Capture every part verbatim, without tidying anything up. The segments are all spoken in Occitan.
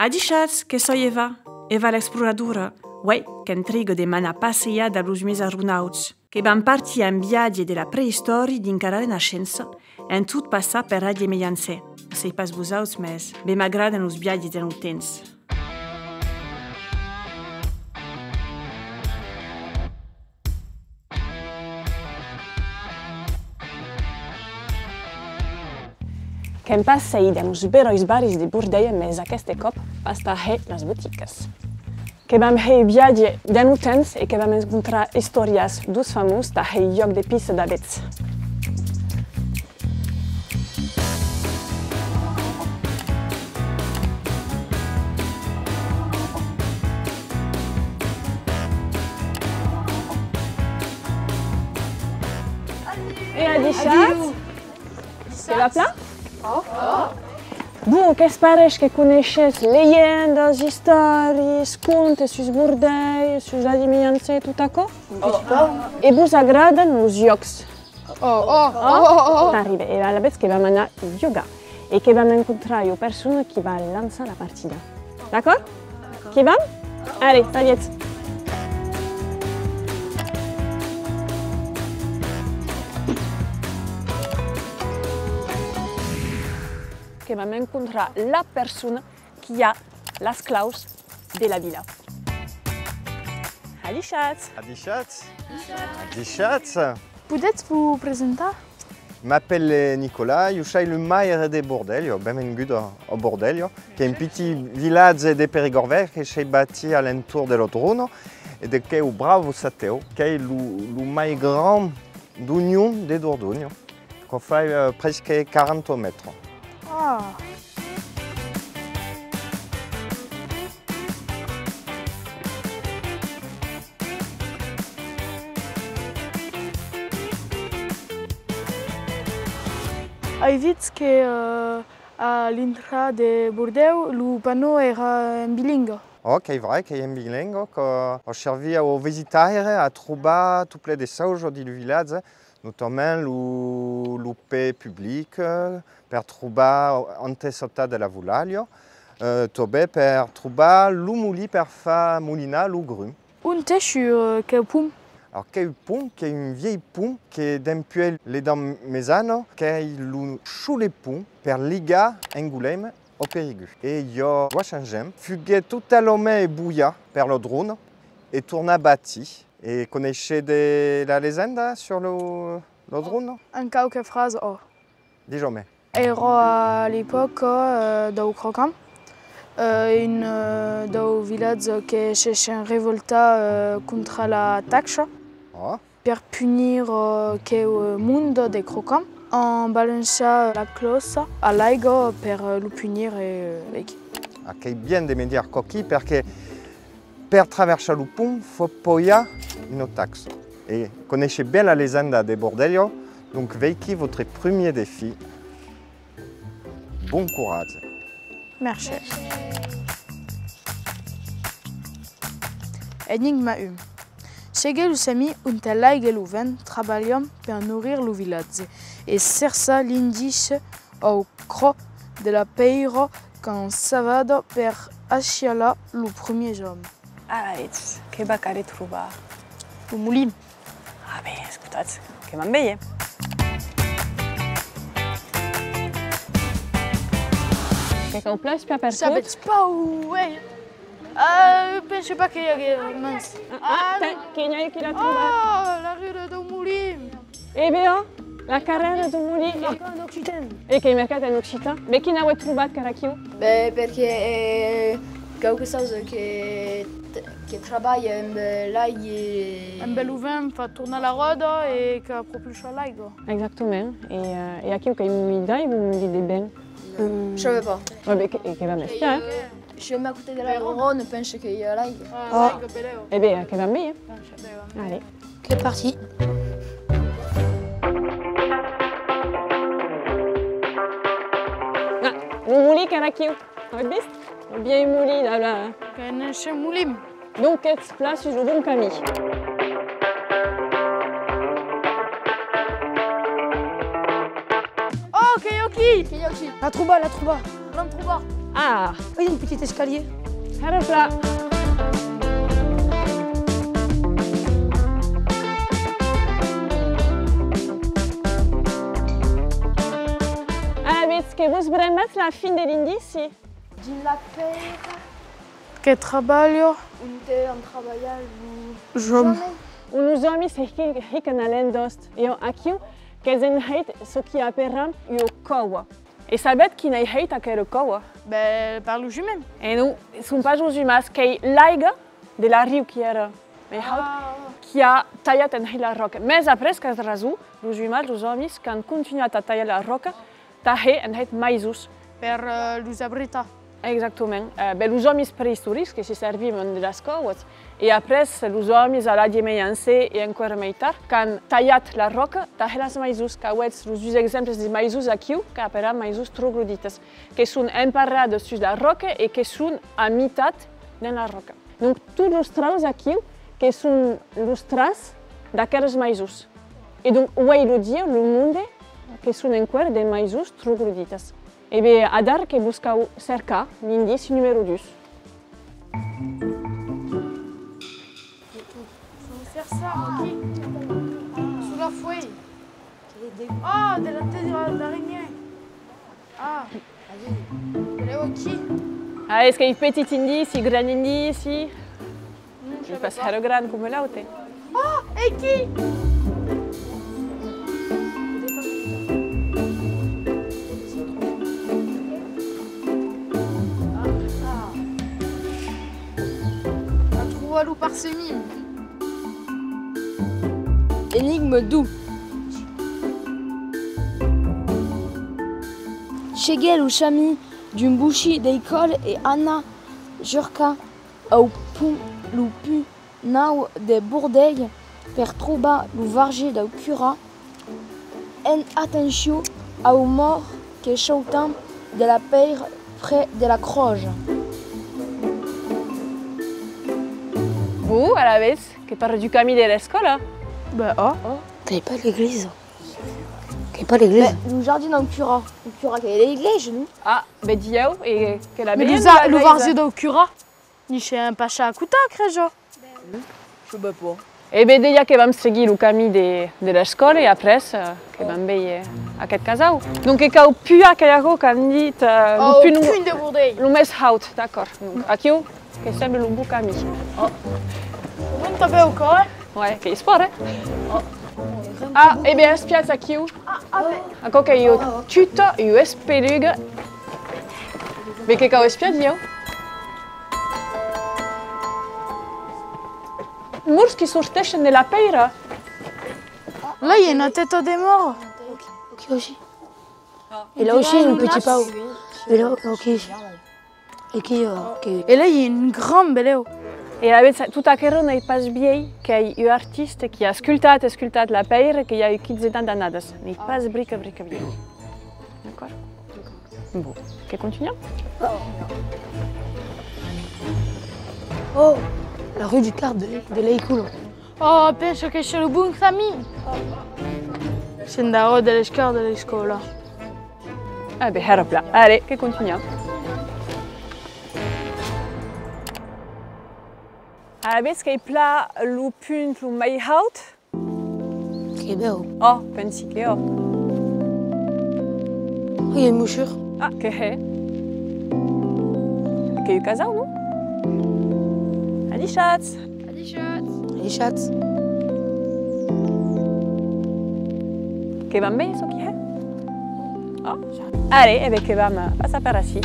Adishatz, que soi Eva, Eva l'exploradora. Uei, que'm triga de m'anar passejar dab los mies arronauts. Que vam partir en viatge de la preïstòria dinc a la Renaishença, en tot passar per Atge Mejancèr. Sèi pas vosauts, mès be m'agradan los viatges en lo temps. Que'm passei dens los beròis barris de Bordelha, mès aqueste còp pas tà hèr las boticas. Que vam hèr viatge dens lo temps e que vam encontrar istòrias deus famós tà hèr jòc de pista dab eths. E adishatz! Adiu! Que va plan? Bon, que's pareish que coneishetz legendas, istòrias, contes sus Bordelha, sus Atge Mejancèr e tot aquò? E vos agradan los jòcs? Tà arribar, e alavetz que vam anar jogar e que vam encontrar ua persona qui va lançar la partida. D'acòrd? Qu'i vam? Allez, salietz! Que vam encontrar la persona qui a las claus de la vila. Adishatz! Adishatz! Adishatz! Podètz vos presentar? M'apèle Nicolas, jo soi lo maire de Bordelha, benvengut a, a Bordelha, qu'ei un pitit vilatge de Perigòrd Vièlh que s'ei bastit a l'entorn de Lodrona e de queu bravo chastèu, qu'ei lo, lo mai grand d'Union de Dordonha, que fai, eh, presque quaranta mètres. Ah! Ai vist que, eh, a l'intrada de Bordelha, lo panneau èra en bilingue. Ò, qu'ei vrai, qu'ei en bilingue, que, eh, servia au visitaire a trobar tot plen de chausas dins lo vilatge, notament lo, lo pè public, eh, per trobar onte sautar de la volalha, eh, tanben per trobar lo molin per far molinar lo grum. Onte ei, eh, queu pont? Alors, queu pont, qu'ei un vielh pont que dempuèi l'Edat Mejana, qu'ei lo solet pont per ligar Angolèma au Perigòrd. E i a doas cents ans, fuguèt totalament esbolhat per Lodrona e tornat bastit. E coneishetz de la legenda sur lo, Lodrona? En quauque frasa, ò. Ditz-me. Èra a l'epòca, eh, dau Crocamp, eh, un, eh, dau vilatge que se sèt revoltat, eh, contra la taxa. Ah. Per punir, eh, queu, eh, monde de Crocamp, an balançat la clòcha a l'aiga per, eh, lo punir e, eh, veiquí. Ah, qu'ei bien de me dire quò-quí, perque per traversar lo pont, fau pajar una taxa. E coneishetz ben la legenda de Bordelha, donc veiquí vòstre primièr desfi. Bon coratge! Mercé. Enigma un. Seguir lo chemin onte l'aiga e lo vent trabalhan per norir lo vilatge e cercar l'indici au cròs de la pèira qu'an chavada per achialar lo primièr òme. Alavetz, que va caler trobar lo molin. Ah ben, escotatz, que vam véder. Que cau plan espiar pertot. Sabetz pas ont ei? Ah, pense pas que i ague mens. Ah, ah, tè, que n'i a qui l'a trobat. Ah, la rua dau molin. E ben, la carrèra dau molin. Mercat en occitan. E qu'ei mercat en occitan. Be, quin auetz trobat, qu'èra aquiu? Be, perque, eh, quauque chausa que, que trabalha emb l'aiga e emb lo vent, fa tornar la ròda e que propulsa l'aiga. Exactament. E, eh, e aquiu qu'ei un molin d'aiga o un molin de vent? Non, sabe pas. Ouais, be, que, que vam espiar, eh? Siam a costat de la Ròna, pense que i a l'aiga. Ah, l'aiga, belèu. E ben, que vam véder. Allez. Que parti. Ah, lo molin qu'èra aquiu. Avètz vist? Lo vielh molin, là, là. Qu'èm en chemin. Donc, qu'ètz plan sus lo bon camin. Oh, qu'ei aquí! Qu'ei aquí! L'a trobat, l'a trobat! L'an trobat! Ah, il y a un petit escalier. Hèra plan. Alavetz, que vos brembatz la fin de l'indici? Dins la pèira. Que trabalha. Onte an trabalhat los òmes. Ont los òmes se hi-, hican a l'endost. E aquiu, qu'es en hèit çò qui aperam ua còua. E sabetz quina ei hèit aquera còua? Ben, per los umans. E non, son pas los umans, qu'ei l'aiga de l'arriu qui èra mei haut, qui a talhat en hèit la ròca. Mès après, qu'as rason, los umans, los òmes, qu'an continuat a talhar la ròca, tà hèr en hèit maisons. Per, eh, los abritar. Exactament. Eh, ben, los òmes preistorics que se servivan de las còuas, e après los òmes a l'Atge Mejancèr e enqüèra mei tard, qu'an talhat la ròca tà hèr las maisons, qu'avetz los dus exemples de maisons aquiu, qu'aperam maisons trogloditas, que son emparradas sus la ròca e que son a mitat dens la ròca. Donc, tots los traus aquiu que son los traç d'aqueras maisons. E donc, uei lo dia, lo monde que son enqüèra de maisons trogloditas. E ben, adara que vos cau cercar l'indici numèro dus. Faut faire ça, ok. Sous la feuille. Ah, de la tête d'araignée. Ah, allez, ok. Ah, es qu'ei petit indici, gran indici? Non, je savais pas. Pas hèra gran coma l'aute. Oh, e qui? Ah, ah. A trobat lo parsemin. Enigma dos. Seguir lo chamin d'un bocin d'escòla e anar jusca au pont, lo pont nau de Bordelha per trobar lo vargier dau curat. En atencion aus mòrts que sautan de la pèira près de la cròsa. Bon, alavetz, que parla du camin de l'escòla. Ben, oh. Qu'ei pas l'église. Qu'ei pas l'église. Ben, lo jardin dau curat. Lo curat qu'ei l'esglèisa, non? Ah, ben dilhèu, e que la... Mès lo, lo vargier dau curat, n'i sèm passats a costat, cresi jo. Je sais pas. E ben, dejà que vam seguir lo camin de, de l'escòla e après, eh, que vam veire aqueth casau. Donc, que cau pujar aquela ròca, qu'an dit, eh, lo punt, lo punt de Bordelha. Lo mès haut, d'acòrd. Donc, aquiu, que sembla lo bon camin. Oh. Bon, tanben au còr, eh? Ouais, qu'ei espòrt, eh? Ah, e ben, espiatz aquiu. Aquò qu'ei ua tuta, ua espeluga. Be que cau espiar, dilhèu. Mòrts qui sorteishen de la pèira. Là, il y a une tête de mort. Aquí aussi. Et là aussi, un petit peu. Et là, ok. E que, eh, que... E là, i a un grand belèu. E alavetz, tot aquerò n'ei pas vielh, qu'ei un artista qui a escultat, escultat la pèira, que i a un quinzenat d'annadas. N'ei pas brica, brica vielh. D'acòrd? Bon, que continuam? Oh, la rue du quart de, de l'école. Oh, pensi que soi lo bon camin. Sèm darrèr de l'escòla, de l'escòla. Ah, ben, hèra plan. Allez, que continuam. Alavetz qu'ei plan lo punt lo mei haut. Que bèu. Oh, pensi que òc. Oh, il y a une mouchure. Ah, que hè? Qu'ei un casau, non? Adishatz! Adishatz! Adishatz! Que vam veire çò qui hè? Oh. Allez, e ben que vam passar per ací.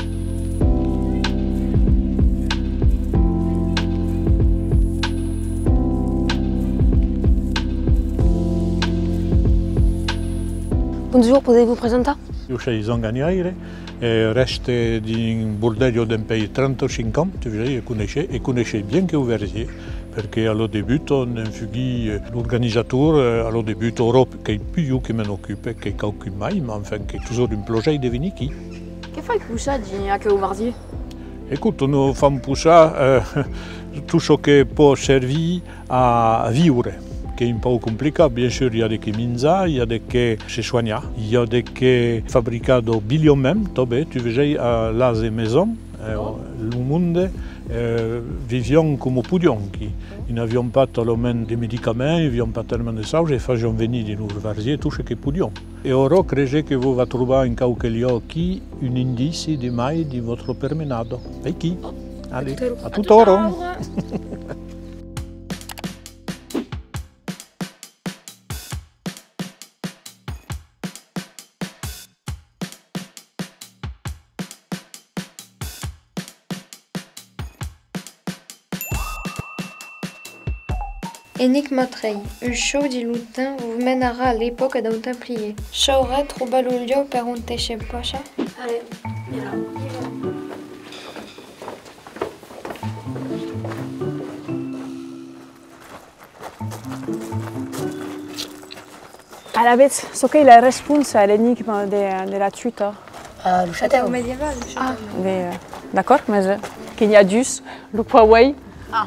Bonjour, pouvez-vous vous présenter? Jo soi Joan Ganiaire, e rèste dins Bordelha dempèi trenta-cinc ans, tu vedràs, e coneishe, e coneishe bien que lo vergier, perque a lo debut, on en fuguí, eh, l'organizator, eh, a lo debut, aura qu'ei pus jo que me n'ocupe, qu'ei quauqu'un mai, mas enfin, qu'ei totjorn un plaser de venir aquí. Que fai possar dins aqueu vergier? Escota, nos fam possar, eh, tot çò que pòt servir a, a viure. Qu'es un pauc complicat, bien sûr, i a de qué minjar, i a de qué se soanhar, i a de qué fabricar d'abilhament, tanben, tu vesei, a l'ase maison, eh, lo monde, eh, vivián coma podián, qui, i n'avián pas talament de medicaments, i avián pas talament de chausas, e fasián venir dins lor vergièr tot ce que podián. E aura, crese que vos va trobar en quauque luòc aquí un indici de mai de vòstra permenada. Veiquí. Allez, a tot aura. Enigma tres, un chòu dins lo temps vos menarà a l'epòca daus Templiers. Chauretz trobar lo luòc per onte se passa? Allez, viens là. Alavetz, çò qu'ei la responsa a l'enigma de, de la tuta? Eh, lo chatèu. Medieval, lo chatèu. Ah, de, eh, d'acòrd, mas, eh, que n'i a dus, lo pauei. Ah,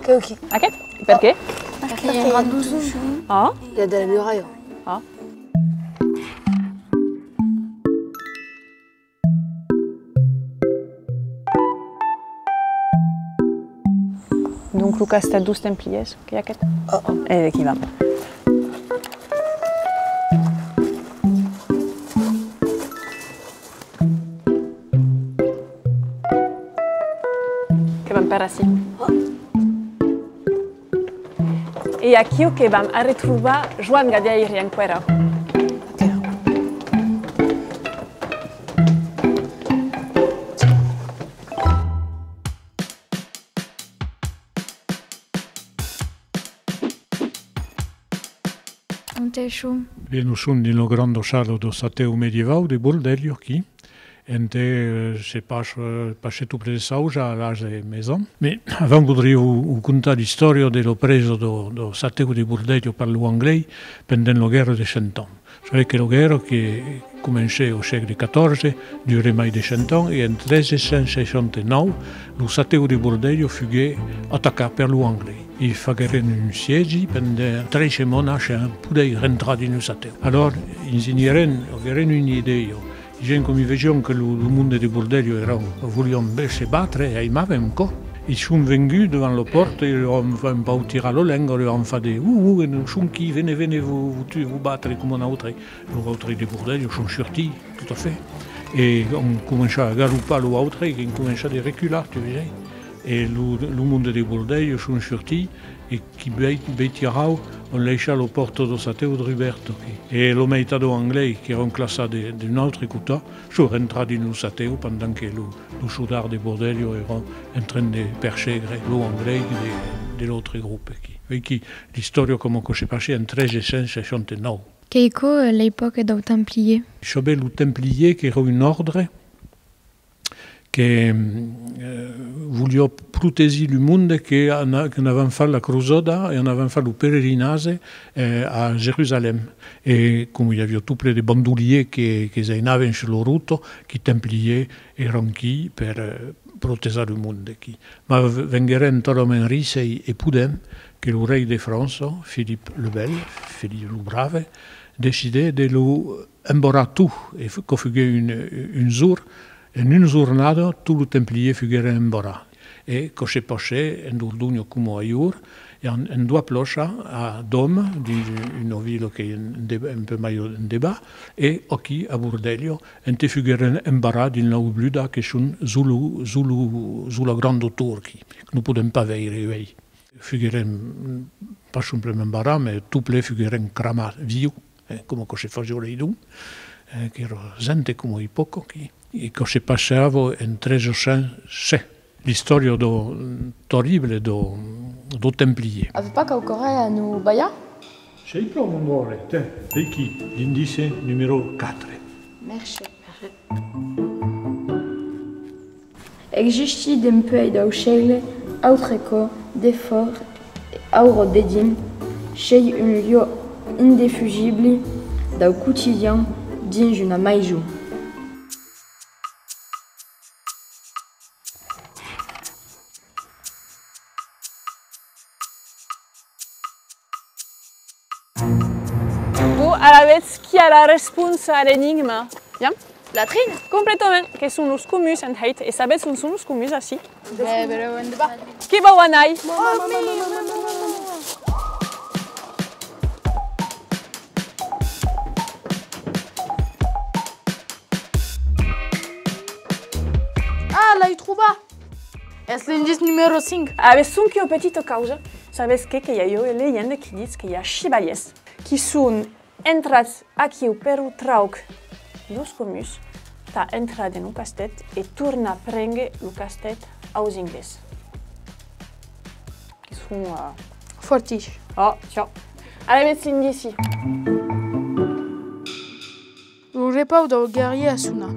que, ok. Aqueth? Perqué? Perque i a un grand totjorn. Ah. I a de la muralha. Ah. Donc lo castèth deus Templièrs, qu'ei aqueth? Oh. E de qui vam? Que vam per ací. Oh. E aquiu que vam arretrobar Joan Gadièiri enqüèra. Onte som? Ben, nos som dins la granda sala dau chastèu medievau de Bordelha, aquí. Ente, eh, se passa, eh, passa tot plen de chausas a l'ase maison. Mas avant voldria vos, vos contar l'istòria de la presa dau, dau chastèu de Bordelha per los Anglés pendent la guèrra de Cent Ans. Sabetz que la guèrra que comencèt au sègle quatòrze durèt mai de cent ans e en tretze cent seissanta-nòu lo chastèu de Bordelha fuguèt atacat per los Anglés. I fagueren un siègi pendent tres setmanas sens poder rentrar dins lo chastèu. Alòrs, enginyèren, agueren una idèa. Gent, coma i vesián que lo, lo monde de Bordelha èran, volián ben se batre, aimavan aquò. I son venguts davant la pòrta, e lor an fach un pauc tirar la lenga, lor an fach de: "Uh, uh, e non, son qui, venetz, venetz vos, vos tu-, vos batre coma nautres." Los autres de Bordelha son surtits, tot a fach. E an començat a galopar los autres, qu'an començat de recular, tu vesei. E lo, lo monde de Bordelha son surtits, e qui vei-, veitiarau an laissat la pòrta dau chastèu drubèrta, qui. E la meitat daus Anglés, qu'èran classats de, d'un autre costat, son rentrats dins lo chastèu pendent que lo, los sodards de Bordelha èran en tren de persegre los Anglés de, de l'autre grop, qui. Veiquí l'istòria coma que se passèt en tretze cent seissanta-nòu. Qu'ei quò, eh, l'epòca daus Templiers? Sabetz, los Templiers qu'èra un òrdre que, eh, voliá protegir lo monde que ana-, que anavan far la crosada e anavan far lo pelerinatge, eh, a Jerusalèm. E coma i aviá tot plen de bandoliers que, que genavan sus la rota, quilhs Templiers èran aquí per, eh, protejar lo monde aquí. Mas v-, vengueren talament riches e, e podents que lo rei de França, Philippe le Bel, Philippe lo Brave, decidèt de los embarrar tots, e f-, quò fuguèt un, un jorn, en una jornada, tots los Templiers fugueren embarrats. E quò se passèt en Dordonha coma alhors, e en, en doas plaças, a Dòma, dins una vila qu'ei en de-, un pauc mai endebàs, e aquí a Bordelha, ente fugueren embarrats dins las bludas que son jos lo, jos lo, jos la granda tor, qui, que non podèm pas veire uèi. Fugueren pas simplament embarrats, mas tot plen fugueren cramats vius, eh, coma quò se fasiá laidonc, eh, qu'èra gente coma epòca, qui, e quò se passava en tretze cent sèt. L'istòria dau, terrible dau, daus Templiers. Avètz pas quauqua ren a nos balhar? Sei pro, mon dròlle, tè, veiquí, l'indici numèro quatre. Mercé. Existís dempuèi daus sègles, autre còp, defòra e aura dedins, sei un luòc indefugibli dau quotidian dins una maison. Sabetz quia la responsa a l'enigma? Iam? Latrina? Completament, que son los comuns en hèit. E sabetz on son los comuns ací? Be, be, be, be. Que vau anar? Ah, l'ai trobat! Es l'indís numèro cinc. Avètz sonque ua petita causa. Sabetz que, que i a ua legenda qui ditz que i a chivalièrs qui son entrats aquiu per un trauc deus comuns, tà entrar dens lo castèth e tornar prénguer lo castèth aus inglés. Qui son, eh... Fortish. Oh, tiò. Alavetz l'indici. Lo repaus dau guerrièr a sonat.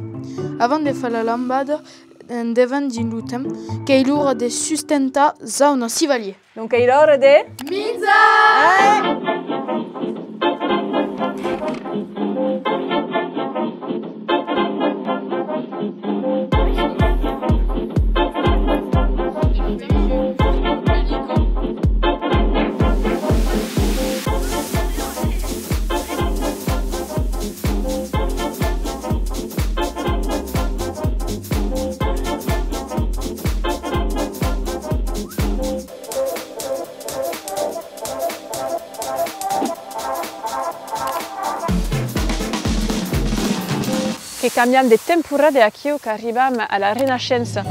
Avant de far la lambada, en devant dins lo temps, qu'ei l'ora de sustentar jaune chivalièr. Donc, qu'ei l'ora de... Minjar! Que cambiam de temporada e aquiu qu'arribam a la Renaishença.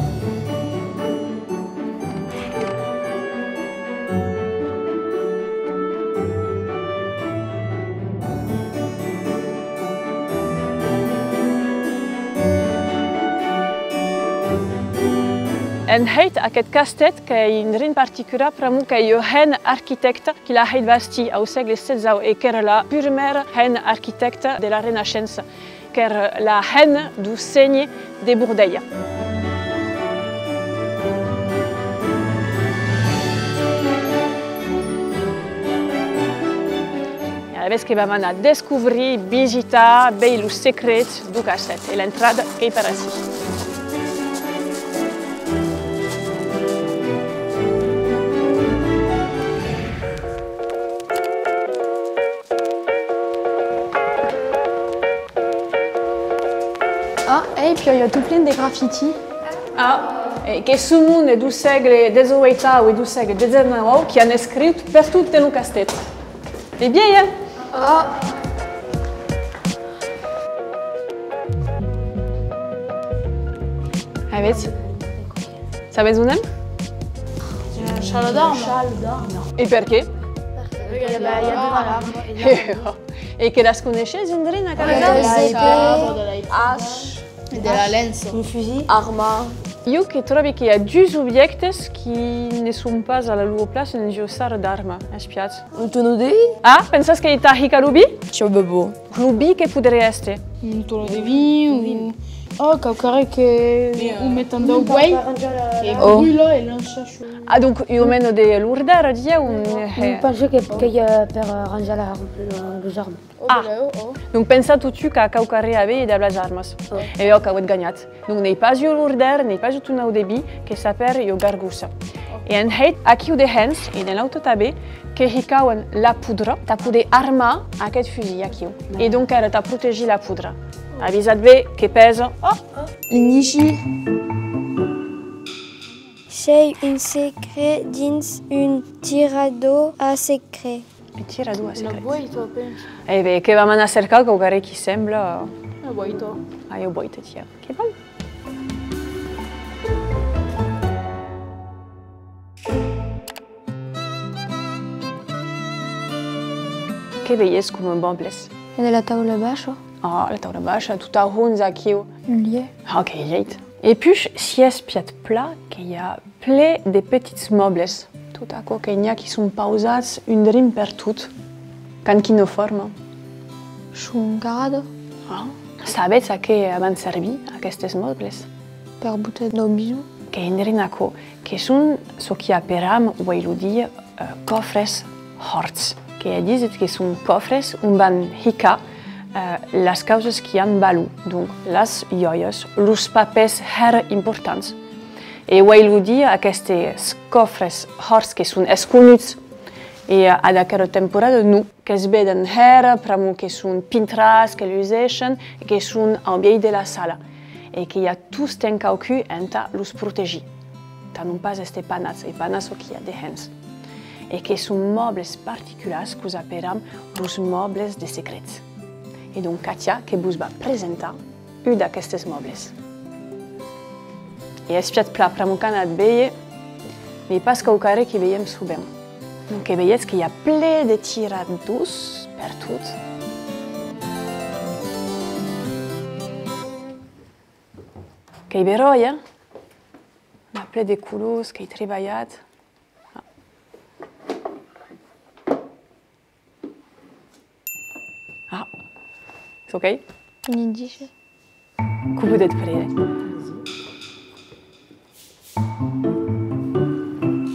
En hèit, aqueth castèth qu'ei un drin particular pr'amor qu'ei ua hemna arquitècta qui l'a hèit bastir au sègle setze e qu'èra la purmèra hemna arquitècta de la Renaishença, qu'èra la hemna deu sénher de Bordelha. E alavetz que vam anar descobrir, visitar, veir los secrets deu castèth. E l'entrada qu'ei per ací. Ah, e puèi i a tot plen de graffiti. Ah, e que son monde deu sègle dètz-e-ueit e deu sègle dètz-e-nau qui an escriut pertot dens lo castèth. Ei bien, eh? Ah. Avètz? Sabetz on èm? Sala d'arma. E perqué? E que las coneishetz, un drin, aquelas armas? Ais. De la lença. Un fusil. Arma. Jo que tròbi que i a dus objèctes qui ne son pas a la lor plaça dens ua sala d'arma, espiatz. Un tonon de vin? Ah, pensatz qu'ei tà hicar lo vin? Tiò, bebo. Lo vin que poderé èster? Un tonon de vin o... Oh, quauquarren que o metan dau buei, que brula e lança sus... Ah, donc, ua mena de lordèra, dilhèu, un... Non, pense que, qu'ei, eh, per, eh, ranjar la, la, los armes. Ah, donc pensatz totun qu'a quauquarren a veir dab las armas. E ò, qu'auetz ganhat. Donc n'ei pas ua lordèra, n'ei pas un tonau de vin, que s'apèra ua gargossa. E en hèit, aquiu dehens, e dens l'auta tanben, que hicauen la podra tà poder armar aqueth fusilh aquiu. E donc èra tà protegir la podra. Avisatz-ve que pesa. Oh! L'inici. Qu'ei un secret dins un tirador a secret. Un tirador a secret. Una boita, pensi. E ben, que vam anar cercar quauquarren qui sembla... Una boita. Ai, ua boita, tiò. Que vam. Que veietz coma mòbles? E de la taula baisha. Ah, la taula baisha, tot a hons aquiu. Un lièit. Ah, qu'ei lièit. E puish, si espiatz plan, que i a plen de petits mòbles. Tot aquò que n'i a qui son pausats un drin pertot, qu'an quina forma? Son carrats. Ah. Sabetz a qué van servir aquestes mòbles? Per botar dau bison. Qu'ei un drin aquò, que son çò qui aperam uei lo dia, eh, còfres hòrts. Qu'ei a díser que son còfres on van hicar, eh, las causas qui an valor, donc las jòias, los papèrs hèra importants. E uei lo dia, aquestes còfres hòrts que son esconuts, E, eh, ad aquera temporada, non. Que's veden hèra, pr'amor que son pintrats, que luseixen, e que son au miei de la sala. E que i a tostemp quauqu'un entà los protegir, tà non pas èster panats, e panats çò qu'i a dehens. E que son mòbles particulars que'us aperam los mòbles de secrets. E donc Katia que vos va presentar un d'aquestes mòbles. E espiatz plan, pr'amor qu'anatz véder, n'ei pas quauquarren que veiem sovent. Donc que veietz que i a plen de tiradors pertot. Qu'ei beròi, eh? N'i a plen de colors, qu'ei tribalhat. Ah. Ah, çò qu'ei? Un indici. Que'u podetz prene.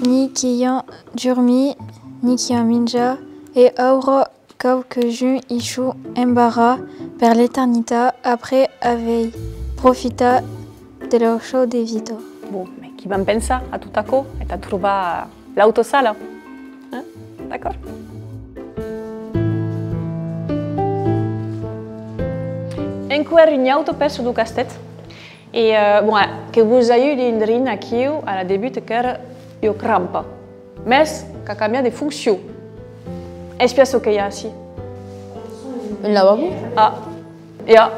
Ni qu'i a dormir, ni qu'i a minjar, e aura quauques uns i son embarrats per l'eternitat après aver profitat de lor chau de vita. Bon, mès qu'i vam pensar a tot aquò e tà trobar l'autosala. Hein? D'acòrd? Enqüèra ua auta pèça deu castèth. E, eh, bon, eh, que vos ajudi un drin aquiu, a la debuta qu'èra ua crampa. Mès qu'a cambiat de foncion. Espiatz çò que i a ací. Un lavabo? Ah, e a,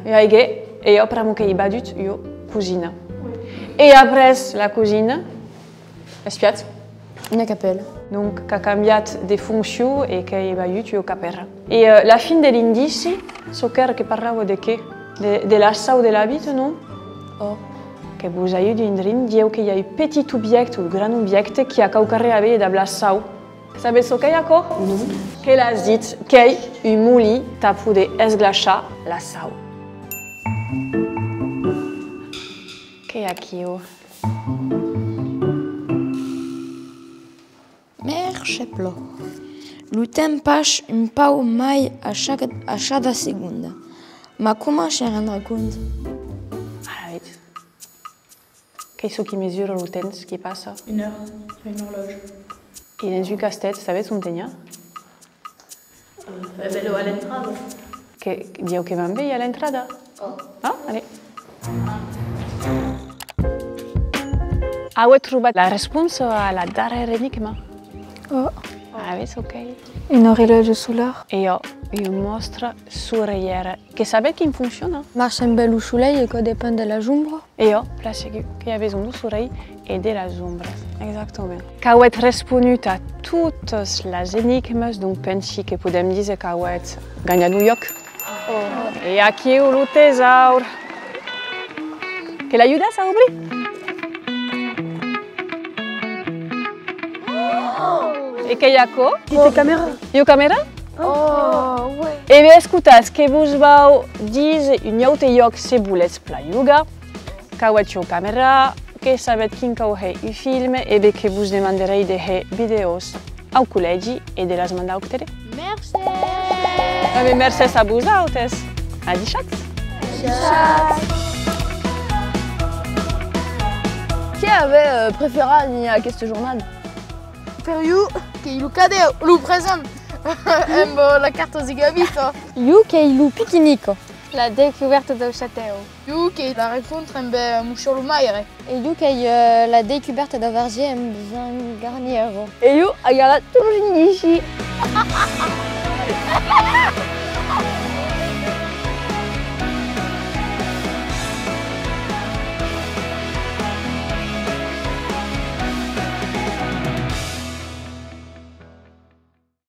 e a, e a, e a, pr'amor qu'ei vadut ua cosina. E après la cosina, espiatz. Una capèla. Donc, qu'a cambiat de foncion e qu'ei vadut ua capèla. E, eh, la fin de l'indici, çò qu'èra que parlava de qué? De, de la sau de la vita, non? Ò. Que vos ajudi un drin, dilhèu que i a un petit objècte o un gran objècte qui a quauquarren a véder dab la sau. Sabetz çò qu'ei aquò? Non. Que l'as dit, qu'ei un molin tà poder esglaçar la sau. Qu'ei aquiu. Mercé plan. Lo temps passa un pauc mai a chaca, a chada segonda. Mas coma se'n rendre compte? Alavetz. Qu'ei çò qui mesura lo temps qui passa? Una ora, una orlòtja. E dens un castèth, sabetz onte n'i a? Eh ben, a l'entrada. Que, dilhèu que vam véder a l'entrada. Ò. Ah, allez. Auetz trobat la responsa a la darrèra enigma? Ò. Alavetz, ok. Un orlòtge solar. E ò, ua mòstra sorelhèra. Que sabetz quin fonciona? Marcha embé lo solelh e quò depend de las ombras. E ò, plan segur, que i a besonh deu sorelh e de las ombras, exactament. Qu'auetz responut a totas las enigmas, donc pensi que podem díser qu'auetz ganhat lo jòc. E aquiu lo tesaur! Que l'ajudatz a obrir? E qu'ei aquò? Ua camèra? Ua camèra? Oh, ouais. E ben, escotatz, que vos vau díser un aute jòc se voletz plan jogar. Qu'auetz ua camèra, que sabetz quin cau hèr un film, e ben que vos demandarèi de hèr vidèos au collègi e de las mandar au tele. Mercés! E ben, mercés a vosautes! Adishatz! Adishatz! Qué avètz, euh, preferat dins aquesta jornada? Per jo, qu'ei lo cadèu, lo present, emb, euh, la carta de gavita. Jo, qu'ei lo piquenic. La descubèrta dau chatèu. Jo, qu'ei la rencontra emb, euh, Mossur lo Maire. E jo, qu'ei, euh, la descubèrta dau vergier emb Jean Garniero. E jo, a galar tots los indicis.